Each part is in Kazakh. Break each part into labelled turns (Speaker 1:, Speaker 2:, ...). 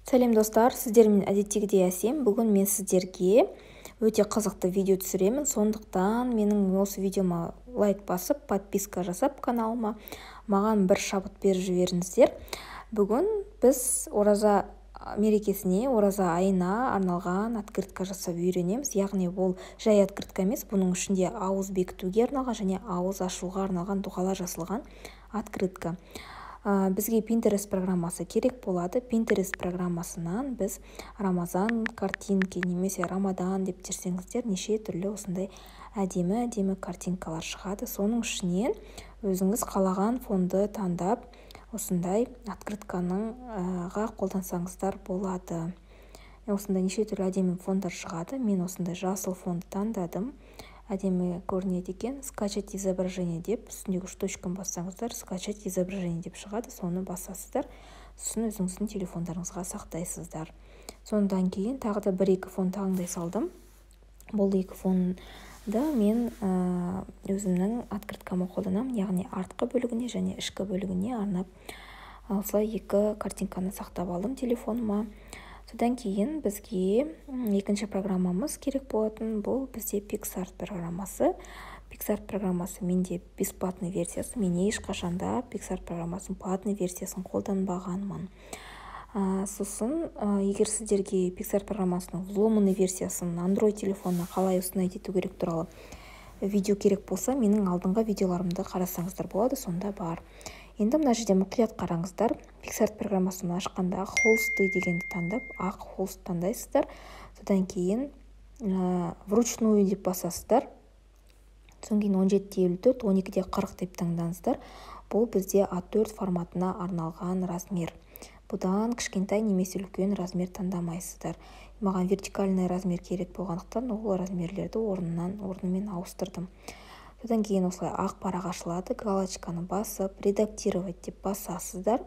Speaker 1: Сәлем достар, сіздермен әдеттегідей Әсем. Бүгін мен сіздерге өте қызықты видео түсіремін. Сондықтан менің осы видеома лайк басып, подписка жасап каналыма маған бір шабыт беріп жіберіңіздер. Бүгін біз ораза мерекесіне, ораза айына арналған открытка жасап үйренеміз. Яғни бұл жай открытка емес, бұның ішінде ауыз бекітуге арналған және ауыз ашуға арналған дұғалар жасалған открытка. Бізге Pinterest программасы керек болады. Pinterest программасынан біз Рамазан картинки немесе Рамадан деп терсеңіздер, неше түрлі осындай әдемі-әдемі картинкалар шығады. Соның ішінен өзіңіз қалаған фонды таңдап, осындай открыткаға қолдансаңыздар болады. Осындай неше түрлі әдемі фондар шығады. Мен осындай жасыл фонды таңдадым. Әдемі көрінеді екен. Скачать изображение деп үстіндегі үш точканы бассаңыздар, скачать изображение деп шығады. Соны басасыздар, сосын өзіңіздің телефондарыңызға сақтайсыздар. Содан кейін тағы да бір-екі фон таңдай салдым. Бұл екі фонды мен өзімнің открыткама қолданамын, яғни артқы бөлігіне және ішкі бөлігіне арнап осылай екі картинканы сақтап алдым телефоныма. Содан кейін бізге екінші программамыз керек болатын, бұл бізде PicsArt программасы. PicsArt программасы менде бесплатный версиясы. Мен ешқашанда PicsArt программасының платный версиясын қолданбағанмын. Сосын егер сіздерге PicsArt программасының взломанный версиясын Android телефонына қалай установить ету керек туралы видео керек болса, менің алдыңғы видеоларымды қарасаңыздар болады, сонда бар. Енді мына жерде мұқият қараңыздар. PicsArt программасын ашқанда холсты дегенді таңдап, ақ холст таңдайсыздар. Содан кейін вручную деп басасыздар. Содан кейін 17:54, 12:40 деп таңдаңыздар. Бұл бізде А4 форматына арналған размер. Бұдан кішкентай немесе үлкен размер таңдамайсыздар. Маған вертикальный размер керек болғандықтан ол размерлерді орнымен ауыстырдым. Содан кейін осылай ақ парақ ашылады, галочканы басып, редактировать деп басасыздар.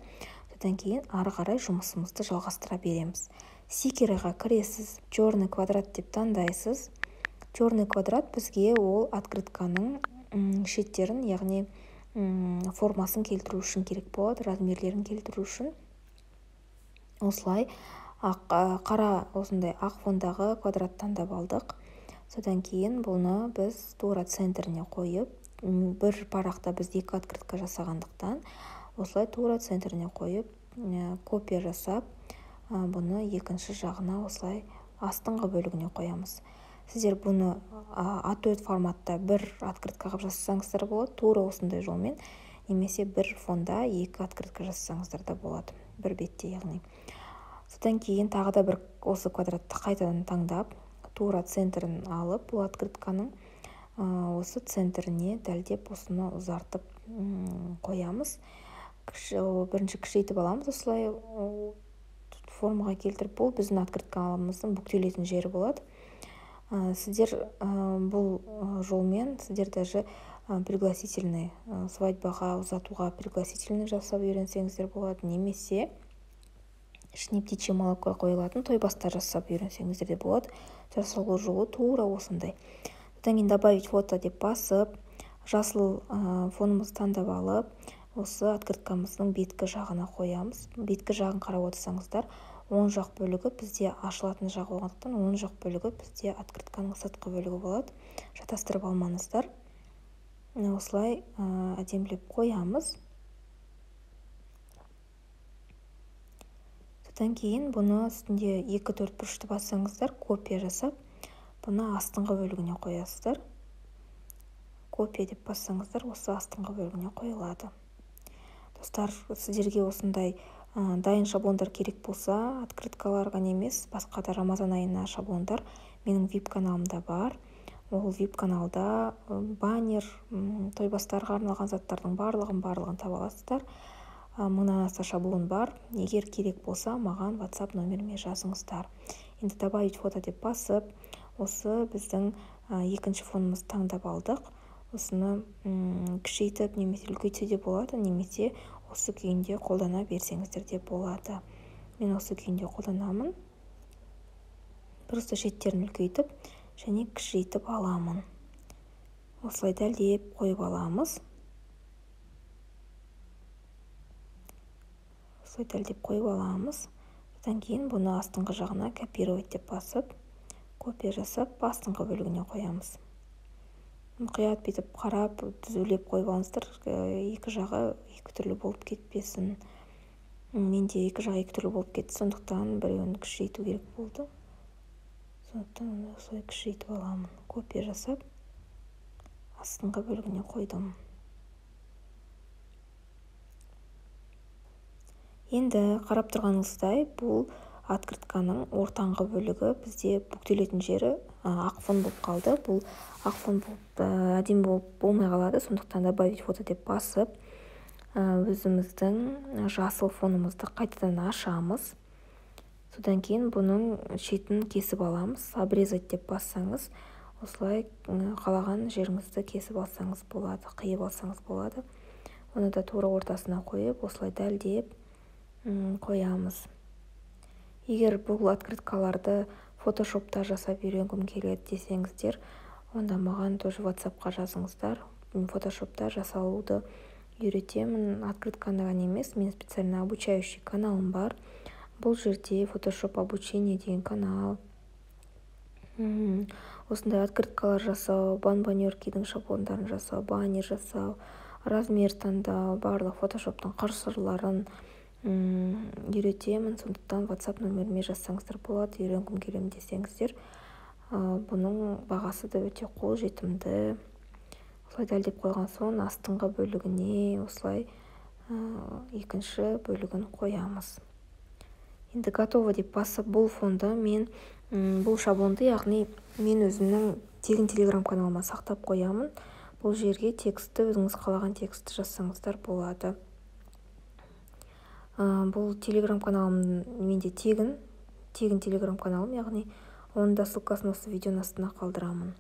Speaker 1: Содан кейін ары қарай жұмысымызды жалғастыра береміз. Стикерға кіресіз, черный квадрат деп таңдайсыз. Черный квадрат бізге ол открытканың шеттерін, яғни формасын келтіру үшін керек болады, размерлерін келтіру үшін. Осылай қара осындай ақ фондағы квадрат таңдап алдық. Содан кейін бұны біз тура центріне қойып, бір парақта біз екі открытка жасағандықтан, осылай тура центріне қойып, копия жасап, бұны екінші жағына осылай астыңғы бөлігіне қоямыз. Сіздер бұны А4 форматта бір открытка қылып жасасаңыздар болады, тура осындай жолмен, немесе бір фонда екі открытка жасасаңыздар да болады, бір бетте яғни. Содан кейін тағы да бір осы квадратты қайтадан таңдап, тура центрін алып, бұл открытканың осы центріне дәлдеп осыны ұзартып қоямыз. Бірінші кішірейтіп аламыз, осылай формаға келтіріп, бұл біздің открыткамыздың бүктелетін жері болады. Сіздер бұл жолмен, сіздер даже пригласительный, свадьбаға ұзатуға пригласительный жасап үйренсеңіздер болады, немесе ішіне птичье молоко қойылатын тойбастар жасап үйренсеңіздер де болады. Жасалу жолы тура осындай. Содан кейін добавить фото деп басып, жасыл фонымызды таңдап алып, осы открыткамыздың беткі жағына қоямыз. Беткі жағын қарап отырсаңыздар, оң жақ бөлігі бізде ашылатын жақ болғандықтан, оң жақ бөлігі бізде открытканың сыртқы бөлігі болады. Шатастырып алмаңыздар. Осылай әдемілеп қоямыз. Содан кейін бұны үстінде 2-4 бұрышты бассаңыздар, копия жасап, бұны астыңғы бөлігіне қоясыздар. Копия деп бассаңыздар, осы астыңғы бөлігіне қойылады. Достар, сіздерге осындай дайын шаблондар керек болса, открыткаларға емес, басқа да Рамазан айына шаблондар менің VIP каналымда бар. Ол VIP каналда баннер, тойбастарға арналған заттардың барлығын таба аласыздар. Мыңнан аса шаблон бар. Егер керек болса, маған WhatsApp номеріме жазыңыздар. Енді добавить фото деп басып, осы біздің екінші фонымызды таңдап алдық. Осыны кішірейтіп немесе үлкейтсе де болады, немесе осы күйінде қолдана берсеңіздер де болады. Мен осы күйінде қолданамын. Просто шеттерін үлкейтіп және кішірейтіп аламын. Осылай дәлдеп қойып аламыз. Осылай дәлдеп қойып аламыз. Содан кейін бұны астыңғы жағына копировать деп басып, копия жасап, астыңғы бөлігіне қоямыз. Мұқият бүйтіп қарап, түзулеп қойып алыңыздар, екі жағы екі түрлі болып кетпесін. Менде екі жағы екі түрлі болып кетті, сондықтан біреуін кішірейту керек болды. Сондықтан оны осылай кішірейтіп аламын. Копия жасап, астыңғы бөлігіне қойдым. Енді қарап тұрғаныңыздай, бұл открытканың ортаңғы бөлігі бізде бүктелетін жері ақ фон болып қалды. Бұл ақ фон болып әдемі болып болмай қалады, сондықтан добавить фото деп басып, өзіміздің жасыл фонымызды қайтадан ашамыз. Содан кейін бұның шетін кесіп аламыз. Обрезать деп бассаңыз, осылай қалаған жеріңізді кесіп алсаңыз болады, қиып алсаңыз болады. Оны да тура ортасына қойып, осылай дәлдеп қоямыз. Егер бұл открыткаларды фотошопта жасап үйренгім келеді десеңіздер, онда маған тоже WhatsAppқа жазыңыздар. Мен фотошопта жасалуды үйретемін. Открытканы ғана емес, мен специально обучающий каналым бар. Бұл жерде фотошоп обучение деген канал. Осындай открыткалар жасау, бонбоньеркидің шаблондарын жасау, баннер жасау, размер таңдау, барлық фотошоптың қыр-сырларын үйретемін. Сондықтан WhatsApp нөміріме жазсаңыздар болады, үйренгім келемін десеңіздер. Бұның бағасы да өте қолжетімді. Осылай дәлдеп қойған соң астыңғы бөлігіне осылай екінші бөлігін қоямыз. Енді готово деп басып, бұл фонды мен, бұл шаблонды, яғни мен өзімнің тегін телеграм каналыма сақтап қоямын. Бұл жерге текстті, өзіңіз қалаған текстті жазсаңыздар болады. Бұл телеграм каналым менде тегін телеграм каналым, яғни оның да ссылкасын осы видеоның астына қалдырамын.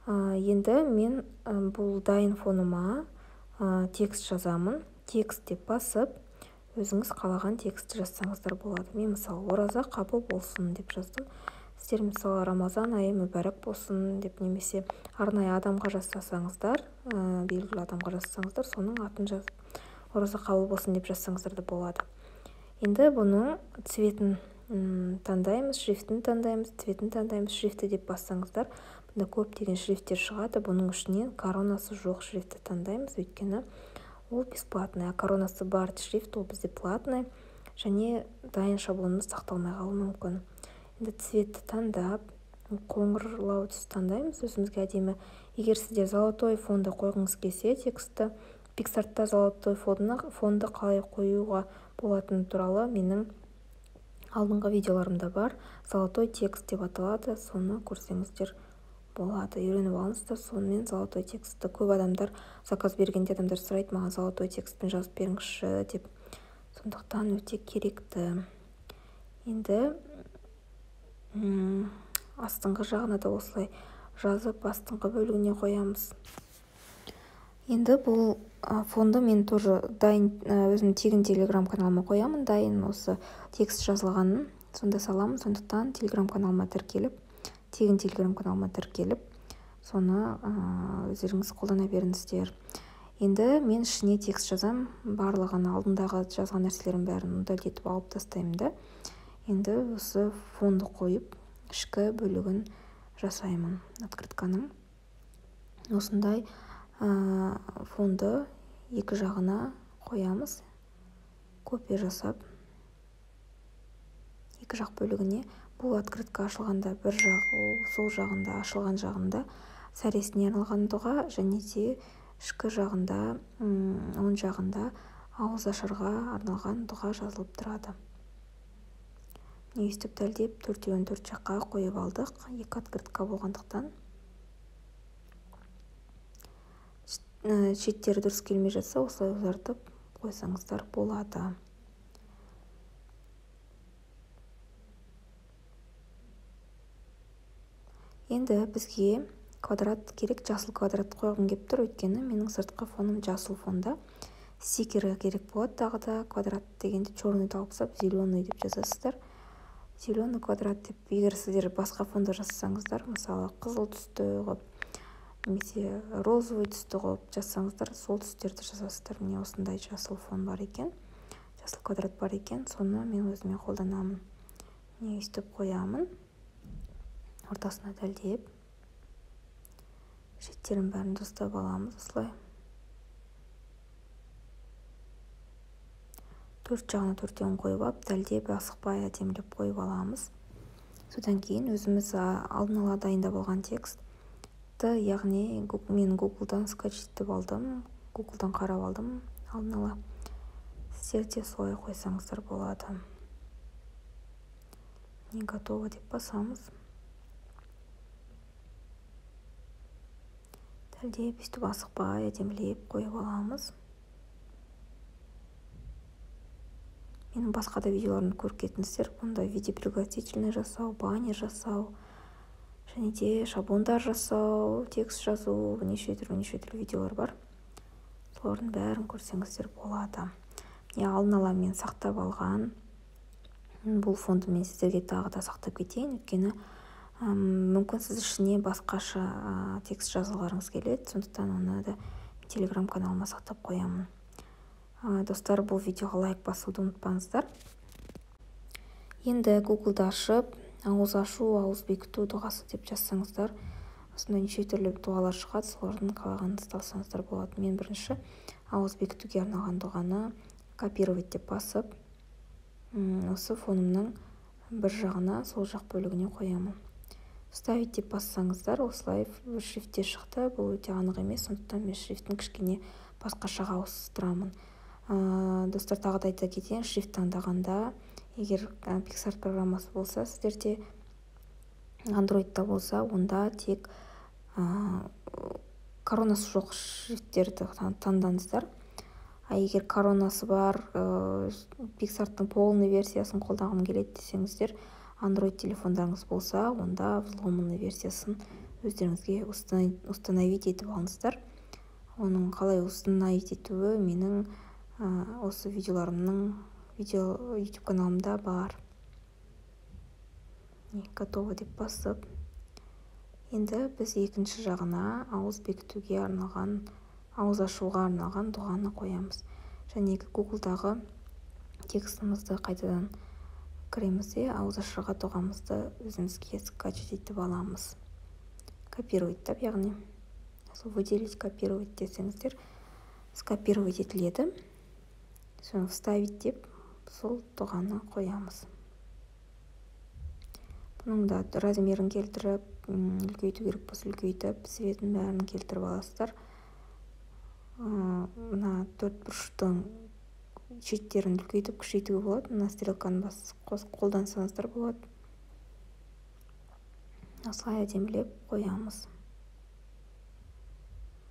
Speaker 1: Енді мен бұл дайын фоныма текст жазамын. Текст деп басып, өзіңіз қалаған текстті жазсаңыздар болады. Мен мысалы ораза қабыл болсын деп жаздым. Сіздер мысалы Рамазан айы мүбәрәк болсын деп, немесе арнайы адамға жазсаңыздар, белгілі адамға жазсаңыздар, соның атын жазып ораза қабыл болсын деп жазсаңыздар да болады. Енді бұның цветін таңдаймыз, шрифтін таңдаймыз, цветін таңдаймыз. Шрифті деп бассаңыздар, бұнда көптеген шрифттер шығады. Бұның ішінен коронасы жоқ шрифтті таңдаймыз, өйткені ол бесплатный, а коронасы бар шрифт ол бізде платный, және дайын шаблонымыз сақталмай қалуы мүмкін. Енді цветті таңдап, қоңырлау түс таңдаймыз өзімізге әдемі. Егер сіздер золотой фонды қойғыңыз келсе, текстті PicsArt-та золотой фонды қалай қоюға болатыны туралы менің алдыңғы видеоларымда бар. Золотой текст деп аталады, соны көрсеңіздер болады. Үйреніп алыңыздар, сонымен золотой текстті көп адамдар заказ бергенде адамдар сұрайды, маған золотой текстпен жазып беріңізші деп. Сондықтан өте керекті. Енді астыңғы жағына да осылай жазып, астыңғы бөлігіне қоямыз. Енді бұл фонды мен тоже дайын өзім тегін телеграм каналыма қоямын, дайын осы текст жазылғанын сонда саламын. Сондықтан телеграм каналыма тіркеліп, тегін телеграм каналыма тіркеліп, соны өздеріңіз қолдана беріңіздер. Енді мен ішіне текст жазам, барлығын алдындағы жазған нәрселердің бәрін удалить етіп алып тастаймын да. Енді осы фонды қойып, ішкі бөлігін жасаймын открытканың. Осындай фонды екі жағына қоямыз, копия жасап екі жақ бөлігіне. Бұл открытка ашылғанда бір жақ, сол жағында, ашылған жағында сәресіне арналған дұға, және де ішкі жағында, оң жағында ауыз ашарға арналған дұға жазылып тұрады. Өйстіп дәлдеп төртеуін төрт жаққа қойып алдық, екі открытка болғандықтан. Шеттері дұрыс келмей жатса, осылай ұзартып қойсаңыздар болады. Енді бізге квадрат керек, жасыл квадрат қойғым келіп тұр, өйткені менің сыртқы фоным жасыл фонда. Стикері керек болады тағы да. Квадрат дегенде черный алып тастап, зеленый деп жазасыздар. Зеленый квадрат деп, егер сіздер басқа фонда жазсаңыздар, мысалы қызыл түсті қылып, немесе розовый түсті қылып жазсаңыздар, сол түстерді жазасыздар. Міне осындай жасыл фон бар екен. Жасыл квадрат бар екен, соны мен өзіме қолданамын. Міне, өйстіп қоямын. Ортасына дәлдеп. Шеттерін бәрін дұрыстап аламыз осылай. Төрт жағына төртеуін қойып алып, дәлдеп, асықпай әдемілеп қойып аламыз. Содан кейін өзіміз алдын ала дайындап алған текстті, яғни мен Google'дан скачать етіп алдым, Google'дан қарап алдым алдын ала. Сіздер де солай қойсаңыздар болады. Не готово деп басамыз. Дәлдеп, өйстіп асықпай әдемілеп қойып аламыз. Менің басқа да видеоларымды көріп кетіңіздер. Бұнда видео пригласительный жасау, баннер жасау, және де шаблондар жасау, текст жазу, неше түрлі видеолар бар. Солардың бәрін көрсеңіздер болады. Міне, алдын ала мен сақтап алған бұл фонды мен сіздерге тағы да сақтап кетейін, өйткені мүмкін сіз ішіне басқаша текст жазғыларыңыз келеді, сондықтан оны да Telegram каналыма сақтап қоямын. Достар, бұл видеоға лайк басуды ұмытпаңыздар. Енді Google'ды ашып, ауыз ашу, ауыз бекіту дұғасы деп жазсаңыздар, осындай неше түрлі дұғалар шығады, солардың қалағаныңызды алсаңыздар болады. Мен бірінші ауыз бекітуге арналған дұғаны копировать деп басып, осы фонымның бір жағына, сол жақ бөлігіне қоямын. Вставить деп бассаңыздар, осылай шрифтте шықты. Бұл өте анық емес, сондықтан мен шрифтін кішкене басқашаға ауыстырамын. Достар, тағы да айта кетейін, шрифт таңдағанда, егер PicsArt программасы болса, сіздерде Androidта болса, онда тек коронасы жоқ шрифттерді таңдаңыздар. А егер коронасы бар, PicsArt'тың полный версиясын қолданғым келеді десеңіздер, Android телефондарыңыз болса, онда взломанный версиясын өздеріңізге установить етіп алыңыздар. Оның қалай установить етуі менің осы видеоларымның YouTube каналымда бар. Готово деп басып, енді біз екінші жағына ауыз бекітуге арналған, ауыз ашуға арналған дұғаны қоямыз. Және Google'дағы текстімізді қайтадан кіреміз де, ауыз ашуға дұғамызды өзімізге скачать етіп аламыз. Копировать деп, яғни сол выделить, копировать десеңіздер, скопировать етіледі. Соны вставить деп сол дұғаны қоямыз. Бұның да размерін келтіріп, үлкейту керек болса үлкейтіп, цветін бәрін келтіріп аласыздар. Мына төрт бұрыштың шеттерін үлкейтіп, күшейтуге болады. Мына стрелканы басып қолдансаңыздар болады. Осылай әдемілеп қоямыз.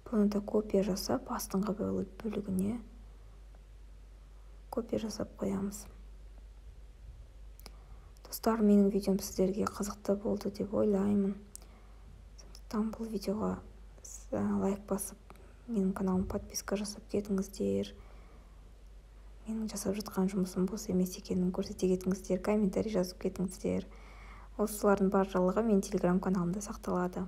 Speaker 1: Бұны да копия жасап, астыңғы бөлігіне копия жасап қоямыз. Достар, менің видеом сіздерге қызықты болды деп ойлаймын. Сондықтан бұл видеоға лайк басып, менің каналыма подписка жасап кетіңіздер. Менің жасап жатқан жұмысым бос емес екенін көрсете кетіңіздер, комментарий жазып кетіңіздер. Осылардың барлығы менің Telegram каналымда сақталады.